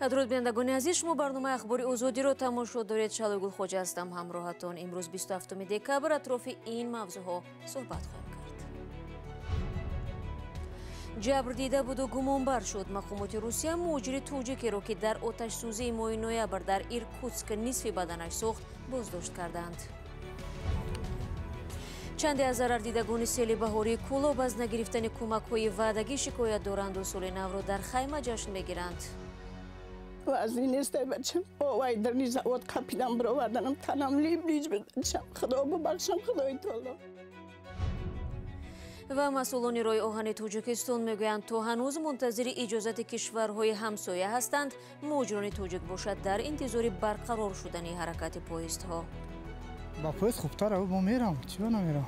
Дуруд бинандагони азиз, шумо барномаи ахбори озодиро тамошо доред. Шалои Гулхоҷа ҳастам ҳамроҳатон. Имрӯз 27 декабр атрофи ин мавзӯъҳо суҳбат хоҳем кард. Ҷабр дида буду гумонбар шуд. Мақомоти Русия муҳоҷири тоҷикеро, ки дар оташсӯзии моҳи ноябр дар Иркутск нисфи баданаш сӯхт, боздошт карданд. Чанде аз зарардидагони сели баҳории Кӯлоб аз нагирифтани кӯмакҳои ваъдагӣ шикоят доранду соли навро дар хайма ҷашн мегиранд. Вазни нестай бачам. Овай дарни завод қапидан бироварданам, танам либ-лиҷ буд бачам. Худо бубахшам, Худои таоло. Ва масъулони роҳи оҳани Тоҷикистон мегӯянд, то ҳанӯз мунтазири иҷозати кишварҳои ҳамсоя ҳастанд. Муҳоҷирони тоҷик бошад дар интизори барқарор шудани ҳаракати поездҳо. Ба поезд хубтар, мо мерам, чиро намерам?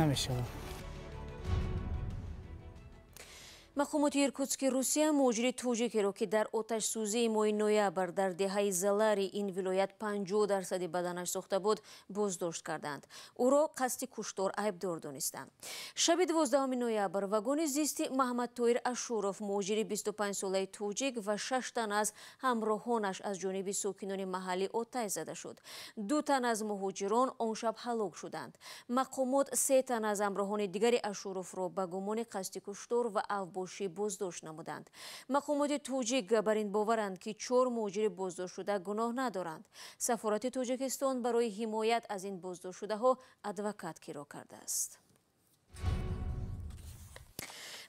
Намешавад. Мақомоти Иркутски Русия муҳоҷири тоҷикеро, ки дар оташсӯзии моҳи ноябр дар деҳаи Залари ин вилоят 50% баданаш сӯхта буд, боздошт карданд. Ӯро қасди куштор айбдор донистанд. Шаби 12 ноябр вагони зисти Маҳмадтоир Ашуров, муҳоҷири 25-солаи тоҷик ва 6 тан аз ҳамроҳонаш аз ҷониби сокинони маҳаллӣ оташ зада шуд. 2 тан аз муҳоҷирон он шаб ҳалок шуданд. Мақомот 3 тан аз ҳамроҳони дигари Ашуровро ба гумони қасди куштор ва авбошӣ боздошт намуданд. Мақомоти тоҷик бар ин боваранд, ки 4 муҳоҷири боздоштшуда гуноҳ надоранд. Сафорати Тоҷикистон барои ҳимоят аз ин боздоштшудаҳо адвокат киро кардааст.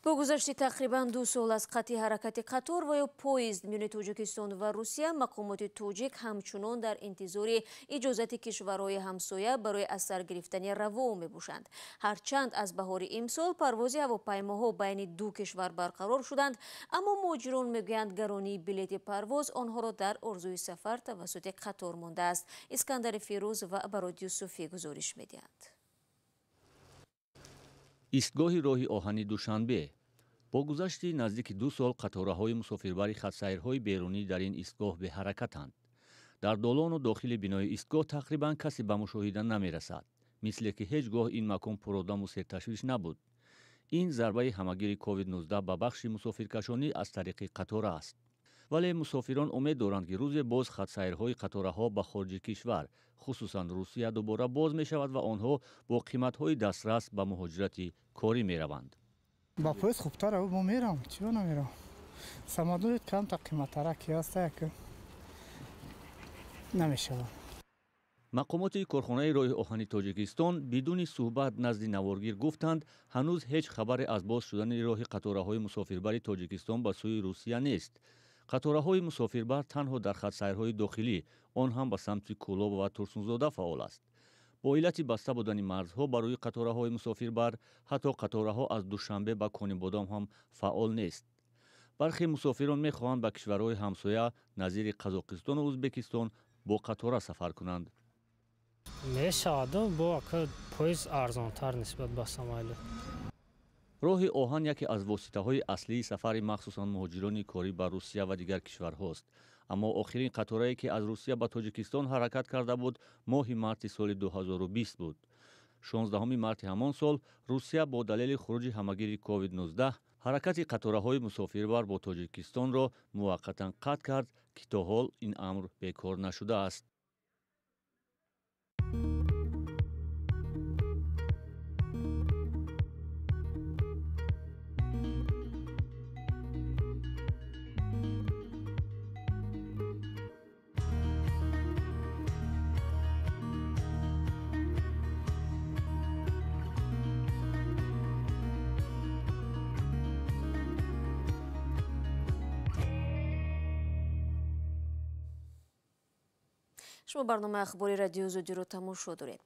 Бо гузашти тақрибан 2 сол аз қатъи ҳаракати қатор ва ё поезд миёни Тоҷикистон ва Русия, мақомоти тоҷик ҳамчунон дар интизори иҷозати кишварҳои ҳамсоя барои аз сар гирифтани раво мебошанд. Ҳарчанд аз баҳори имсол парвози ҳавопаймоҳо байни ду кишвар барқарор шуданд, аммо муҳоҷирон мегӯянд, гаронии билети парвоз онҳоро дар орзуи сафар тавассути қатор мондааст. Искандари Фирӯз ва Барод Юсуфӣ гузориш медиҳанд. Истгоҳи роҳи оҳани Душанбе. Бо гузашти наздики 2 сол қатораҳои мусофирбари хатсайрҳои берунӣ дар ин истгоҳ беҳаракатанд. Дар долону дохили бинои истгоҳ тақрибан касе ба мушоҳида намерасад, мисле ки ҳеҷ гоҳ ин макон пуродаму серташвиш набуд. Ин зарбаи ҳамагири COVID-19 ба бахши мусофиркашонӣ аз тариқи қатора аст. Вале мусофирон умед доранд, ки рӯзе боз хатсайрҳои қатораҳо ба хориҷи кишвар, хусусан Русия, дубора боз мешавад ва онҳо бо қиматҳои дастрас ба муҳоҷирати корӣ мераванд. Ба поезд хубтар, мо мерам, чиро намерам? Самолёт камтар қиматтара ки ҳаст, намешавад. Мақомоти корхонаи роҳи оҳани Тоҷикистон бидуни суҳбат назди наворгир гуфтанд, ҳанӯз ҳеҷ хабаре аз боз шудани роҳи қатораҳои мусофирбари Тоҷикистон ба сӯи Русия нест. Қатораҳои мусофирбар танҳо дар хатсайрҳои дохилӣ, он ҳам ба самти Кӯлоб ва Турсунзода фаъол аст. Бо иллати баста будани марзҳо барои қатораҳои мусофирбар, ҳатто қатораҳо аз Душанбе ба Конибодом ҳам фаъол нест. Бархе мусофирон мехоҳанд ба кишварҳои ҳамсоя назири Қазоқистону Ӯзбекистон бо қатора сафар кунанд. Мешавад, бо поезд арзонтар нисбат ба самолёт. Роҳи оҳан яке аз воситаҳои аслии сафари махсусан муҳоҷирони корӣ ба Русия ва дигар кишварҳост. Аммо охирин қаторае, ки аз Русия ба Тоҷикистон ҳаракат карда буд, моҳи марти соли 2020 буд. 16 марти ҳамон сол Русия бо далели хуруҷи ҳамагири COVID-19 ҳаракати қатораҳои мусофирбар бо Тоҷикистонро муваққатан қатъ кард, ки то ҳол ин амр бекор нашудааст. Шумо барномаи ахбори радиои Озодиро тамошо доред.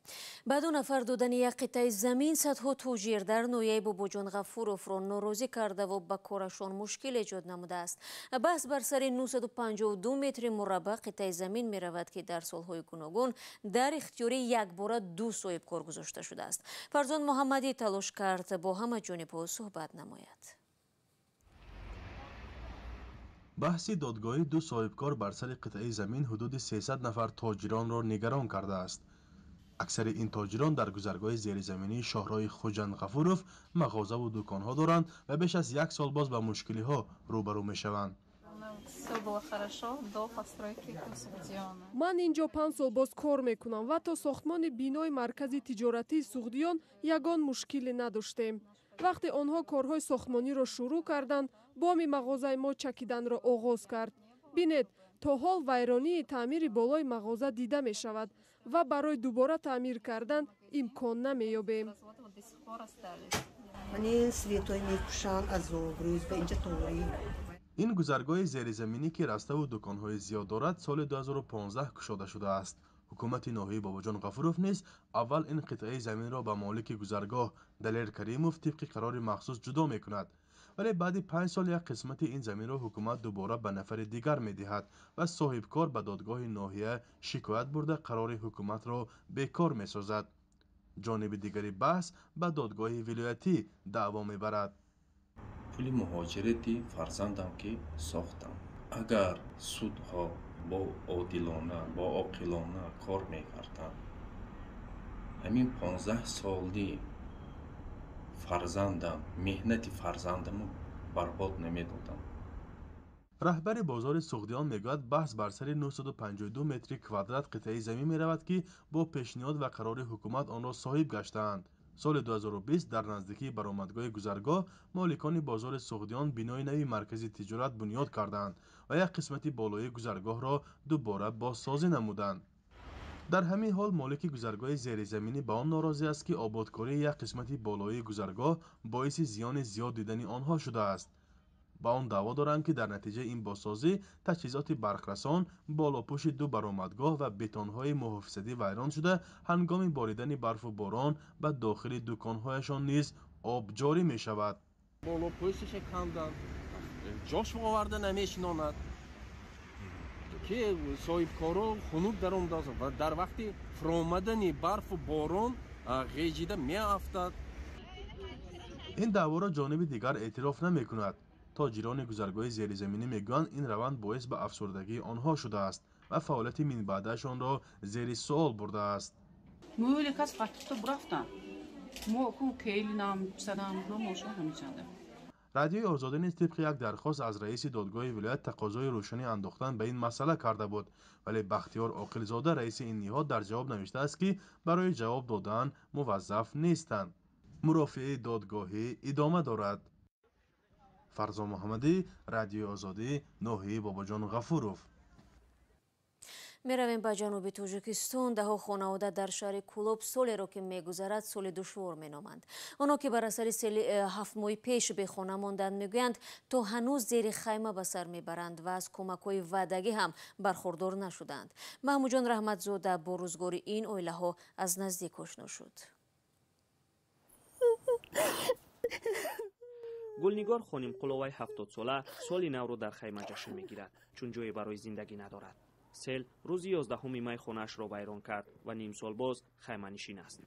Ба 2 нафар додани як қитъаи замин садҳо тоҷир дар ноҳияи Бобоҷон Ғафуровро норозӣ кардаву ба корашон мушкил эҷод намудааст. Баҳс бар сари 952 метри мураббаъ қитъаи замин меравад, ки дар солҳои гуногун дар ихтиёри якбора 2 соҳибкор гузошта шудааст. Фарзон Муҳаммадӣ талош кард бо ҳама ҷонибҳо суҳбат намояд. Баҳси додгоҳӣ ду соҳибкор бар сари қитъаи замин ҳудуди 300 нафар тоҷиронро нигарон кардааст. Аксари ин тоҷирон дар гузаргоҳи зеризаминии шоҳроҳи Хуҷанд Ғафуров мағозаву дуконҳо доранд ва беш аз як сол боз ба мушкилиҳо рӯбарӯ мешаванд. Ман инҷо 5 сол боз кор мекунам ва то сохтмони бинои маркази тиҷоратии Суғдиён ягон мушкиле надоштем. Вақте онҳо корҳои сохтмониро шурӯъ карданд, боми мағозаи мо чакиданро оғоз кард. Бинед, то ҳол вайронии таъмири болои мағоза дида мешавад ва барои дубора таъмир кардан имкон намеёбем. Ин гузаргоҳи зеризаминӣ, ки раставу дуконҳои зиёд дорад, соли 2015 кушода шудааст. Ҳукумати ноҳияи Бобоҷон Ғафуров низ аввал ин қитъаи заминро ба молики гузаргоҳ Далер Каримов тибқи қарори махсус ҷудо мекунад. Вале баъди 5 сол як қисмати ин заминро ҳукумат дубора ба нафари дигар медиҳад ва соҳибкор ба додгоҳи ноҳия шикоят бурда қарори ҳукуматро бекор месозад. Ҷониби дигари баҳс ба додгоҳи вилоятӣ даъво мебарад. Пули муҳоҷирати фарзандам ки сохтам. Агар судҳо бо одилона, бо оқилона кор мекарданд, ҳамин 15 соли фарзандам, меҳнати фарзандамро барбод намедодам. Раҳбари бозори Суғдиён мегӯяд, баҳс бар сари 952 метри квадрат қитъаи замин меравад, ки бо пешниҳод ва қарори ҳукумат онро соҳиб гаштаанд. Соли 2020 дар наздикии баромадгоҳи гузаргоҳ моликони бозори Суғдиён бинои нави маркази тиҷорат бунёд карданд ва як қисмати болоии гузаргоҳро дубора бозсозӣ намуданд. Дар ҳамин ҳол молики гузаргоҳи зеризаминӣ ба он норозӣ аст, ки ободкории як қисмати болоии гузаргоҳ боиси зиёни зиёд дидани онҳо шудааст. Ба он даъво доранд, ки дар натиҷаи ин бозсозӣ таҷҳизоти барқрасон, болопӯши 2 баромадгоҳ ва бетонҳои муҳофизатӣ вайрон шуда, ҳангоми боридани барфу борон ба дохили дуконҳояшон низ об ҷорӣ мешавад. Болопӯшиша канданд, ҷош оварда намешинонад, ки соҳибкоро хунук даромадааст ва дар вақти фуромадани барфу борон ғежида меафтад. Ин даъворо ҷониби дигар эътироф намекунад. Тоҷирони гузаргоҳи зеризаминӣ мегӯянд, ин раванд боис ба афсурдагии онҳо шудааст ва фаъолияти минбаъдаашонро зери суол бурдааст. Мӯли кас қатиқто бурафтан. Мо ку келинам, писарам, номошон ҳамичанда. Радиои Озодӣ низ тибқи як дархост аз раиси додгоҳи вилоят тақозои рӯшанӣ андохтан ба ин масъала карда буд, вале Бахтиёр Оқилзода, раиси ин ниҳод, дар ҷавоб навиштааст, ки барои ҷавоб додан муваззаф нестанд. Мурофиаи додгоҳӣ идома дорад. Фарзон Муҳаммадӣ, Радиои Озодӣ, ноҳияи Бобоҷон Ғафуров. Меравем ба ҷануби Тоҷикистон. Даҳо хонавода дар шаҳри Кӯлоб солеро, ки мегузарад, соли душвор меноманд. Онҳо, ки бар асари сели 7 моҳи пеш бехона монданд, мегӯянд, то ҳанӯз зери хайма ба сар мебаранд ва аз кӯмакҳои ваъдагӣ ҳам бархурдор нашуданд. Маҳмудҷон Раҳматзода бо рӯзгори ин оилаҳо аз наздик ошно шуд. Гулнигор Хонимқуловаи 70сола соли навро дар хайма ҷашн мегирад, чун ҷое барои зиндагӣ надорад. Сел рӯзи 11 май хонаашро вайрон кард ва нимсол боз хайманишин аст.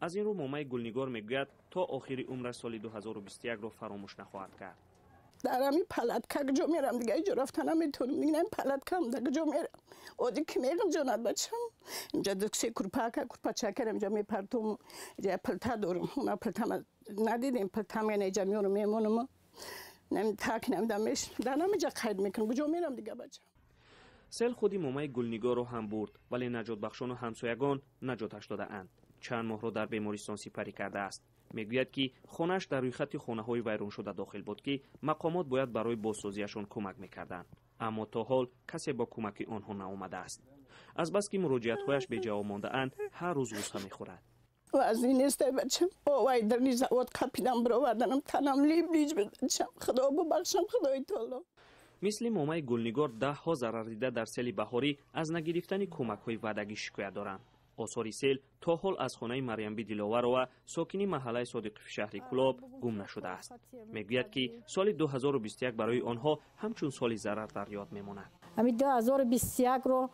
Аз ин рӯ момаи Гулнигор мегӯяд, то охири умраш соли 2021-ро фаромӯш нахоҳад кард. Дар ҳамин палатка куҷо мерам, дига иҷо рафта наметавонам. Дигар ҳамин палаткам дар куҷо мерам? Оди ки меғинҷонад бачам. Инҷа ду-се курпака, курпачакара инҷа мепартом, инҷа пилта дорам. Она пилтама надидем, пилтам яна инҷа меорам, мемонам. Так намедам, дар ҳаминҷа қайд мекунам. Куҷо мерам дига бачам? Сел худи момаи Гулнигорро ҳам бурд, вале наҷотбахшону ҳамсоягон наҷоташ додаанд. Чанд моҳро дар бемористон сипарӣ кардааст. Мегӯяд, ки хонааш дар рӯйхати хонаҳои вайроншуда дохил буд, ки мақомот бояд барои бозсозиашон кӯмак мекарданд. Аммо то ҳол касе бо кӯмаки онҳо наомадааст. Азбаски муроҷиатҳояш беҷавоб мондаанд, ҳар рӯз ғусса мехӯрад. Вазни нестай бачам. Овай дарни завод қапидан бироварданам, танам либ-лиҷ буд бачам. Худо бубахшам, Худои таоло. Мисли момаи Гулнигор даҳҳо зарардида дар сели баҳорӣ аз нагирифтани кӯмакҳои ваъдагӣ шикоят доранд. Осори сел то ҳол аз хонаи Марьямби Диловарова, сокини маҳаллаи Содиқови шаҳри Кӯлоб, гум нашудааст. Мегӯяд, ки соли 2021 барои онҳо ҳамчун соли зарар дар ёд мемонад. Ҳамин 2021-ро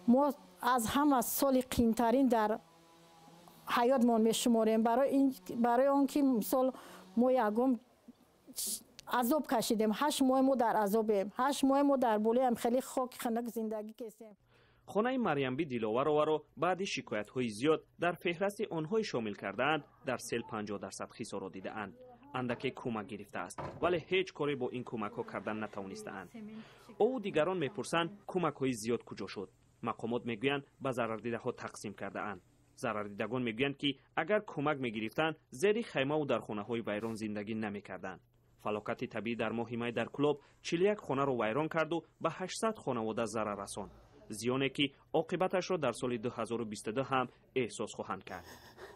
мо аз ҳама соли қиинтарин дар ҳаётмон мешуморем. Барои он ки мисол мо ягон азоб кашидем. 8 моҳ мо дар азобем. 8 моҳ мо дар болоям хеле хоки хунук зиндагӣ кестем. Хонаи Марьямби Диловароваро баъди шикоятҳои зиёд дар феҳрасти онҳое шомил кардаанд, дар сел 50% хисорот дидаанд. Андаке кӯмак гирифтааст, вале ҳеҷ коре бо ин кӯмакҳо кардан натавонистаанд. Ӯ дигарон мепурсанд, кӯмакҳои зиёд куҷо шуд. Мақомот мегӯянд, ба зарардидаҳо тақсим кардаанд. Зарардидагон мегӯянд, ки агар кӯмак мегирифтанд, зери хаймаву дар хонаҳои вайрон зиндагӣ намекарданд. Фалокати табиӣ дар моҳи май дар Кӯлоб 41 хонаро вайрон карду ба 800 хонавода зарар расонд. Зиёне ки оқибаташро дар соли 2022 ҳам эҳсос хоҳанд кард.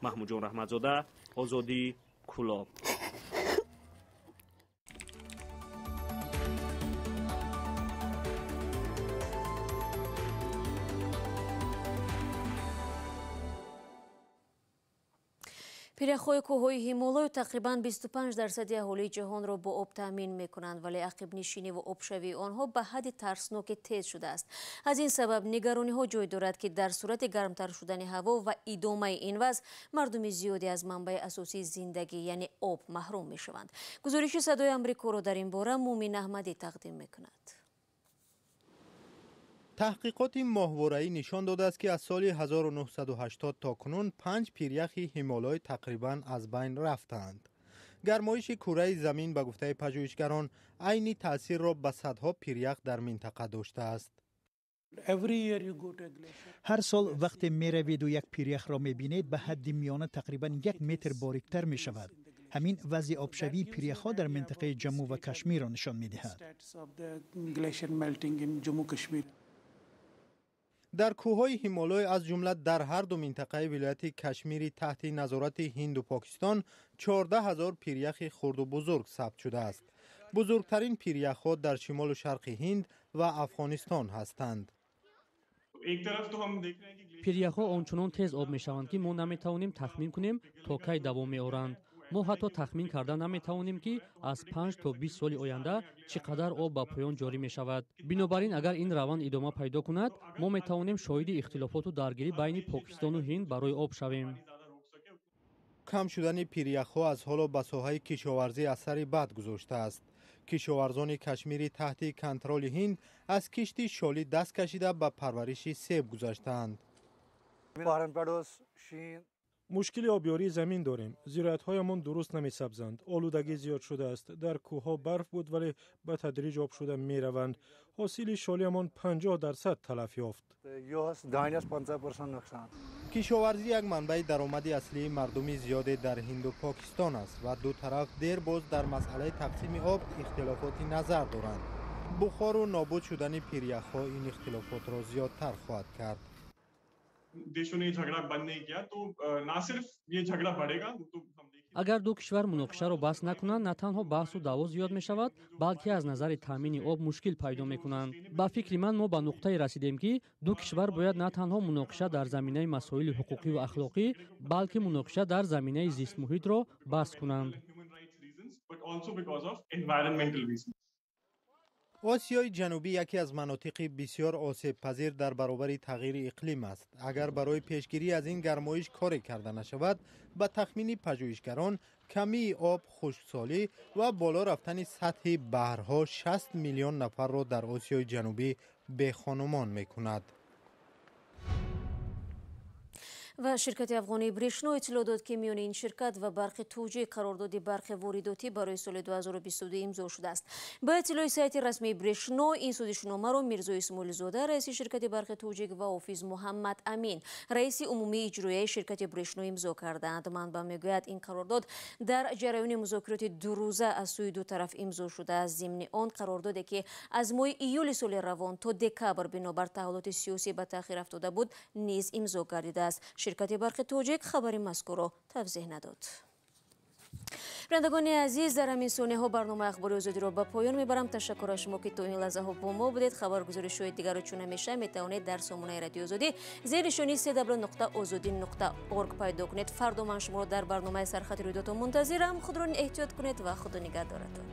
Маҳмудҷон Раҳматзода, Озодӣ, Кӯлоб. Пиряхҳои кӯҳҳои Ҳимолою тақрибан 25% аҳолии ҷаҳонро бо об таъмин мекунанд, вале ақибнишинӣ ва обшавии онҳо ба ҳадди тарсноке тез шудааст. Аз ин сабаб нигарониҳо ҷой дорад, ки дар сурати гармтар шудани ҳаво ва идомаи ин вазъ мардуми зиёде аз манбаи асосии зиндагӣ, яъне об, маҳрум мешаванд. Гузориши Садои Амрикоро дар ин бора Мумин Аҳмадӣ тақдим мекунад. Таҳқиқоти моҳвораӣ нишон додааст, ки аз соли 1980 то кунун 5 пиряхи Ҳимолой тақрибан аз байн рафтаанд. Гармоиши кураи замин, ба гуфтаи пажӯҳишгарон, айни таъсирро ба садҳо пирях дар минтақа доштааст. Ҳар сол вақте мераведу як пиряхро мебинед, ба ҳадди миёна тақрибан 1 метр бориктар мешавад. Ҳамин вазъи обшавии пиряхҳо дар минтақаи Ҷамму ва Кашмирро нишон медиҳад. Дар кӯҳҳои Ҳимолой, аз ҷумла дар ҳар ду минтақаи вилояти Кашмири таҳти назорати Ҳинду Покистон, 14 000 пиряхи хурду бузург сабт шудааст. Бузургтарин пиряхҳо дар шимолу шарқи Ҳинд ва Афғонистон ҳастанд. Пиряхҳо ончунон тез об мешаванд, ки мо наметавонем тахмин кунем, то кай давом меоранд. Мо ҳатто тахмин карда наметавонем, ки аз 5 то 20 соли оянда чӣ қадар об ба поён ҷорӣ мешавад. Бинобар ин, агар ин раванд идома пайдо кунад, мо метавонем шоҳиди ихтилофоту даргирӣ байни Покистону Ҳинд барои об шавем. Кам шудани пиряхҳо аз ҳоло ба соҳаи кишоварзӣ асари бад гузоштааст. Кишоварзони Кашмири таҳти контроли Ҳинд аз кишти шолӣ даст кашида ба парвариши себ гузаштаанд. Мушкили обёрии замин дорем. Зироатҳоямон дуруст намесабзанд. Олудагӣ зиёд шудааст. Дар кӯҳҳо барф буд, вале ба тадриҷ об шуда мераванд. Ҳосили шолиамон 50% талаф ёфт. Кишоварзӣ як манбаи даромади аслии мардуми зиёде дар Ҳинду Покистон аст ва ду тараф дербоз дар масъалаи тақсими об ихтилофоти назар доранд. Бухору нобуд шудани пиряхҳо ин ихтилофотро зиёдтар хоҳад кард. Агар ду кишвар муноқишаро бас накунанд, на танҳо баҳсу даъво зиёд мешавад, балки аз назари таъмини об мушкил пайдо мекунанд. Ба фикри ман, мо ба нуқтае расидем, ки ду кишвар бояд на танҳо муноқиша дар заминаи масоили ҳуқуқиву ахлоқӣ, балки муноқиша дар заминаи зистмуҳитро бас кунанд. Осиёи Ҷанубӣ яке аз манотиқи бисёр осебпазир дар баробари тағйири иқлим аст. Агар барои пешгирӣ аз ин гармоиш коре карда нашавад, ба тахмини пажӯҳишгарон, камии об, хушксолӣ ва боло рафтани сатҳи баҳрҳо 60 миллион нафарро дар Осиёи Ҷанубӣ бехонумон мекунад. Ва ширкати афғонии Брешно иттилоъ дод, ки миёни ин ширкат ва Барқи Тоҷик қарордоди барқи воридотӣ барои соли 2022 имзо шудааст. Ба иттилои сайти расмии Брешно, ин созишномаро Мирзо Исмоилзода, раиси ширкати Барқи Тоҷик, ва Ҳофиз Муҳаммад Амин, раиси умумии иҷроияи ширкати Брешно, имзо кардаанд. Манбаъ мегӯяд, ин қарордод дар ҷараёни музокироти дурӯза аз сӯи ду тараф имзо шудааст. Зимни он қарордоде, ки аз моҳи июли соли равон то декабр бинобар таҳаввулоти сиёсӣ ба таъхир афтода буд, низ имзо гардидааст. Ширкати Барқи Тоҷик хабари мазкурро тавзеҳ надод. Бинандагони азиз, дар ҳамин сонияҳо барномаи Ахбори Озодиро ба поён мебарам. Ташаккур аз шумо, ки то ин лаҳзаҳо бо мо будед. Хабаргузоришҳои дигарро чун ҳамеша метавонед дар сомонаи Радиои Озодӣ зери нишони cw.ozodi.org пайдо кунед. Фардо ман шуморо дар барномаи Сархати рӯйдодҳо мунтазирам. Худро эҳтиёт кунед ва худо нигаҳдоратон.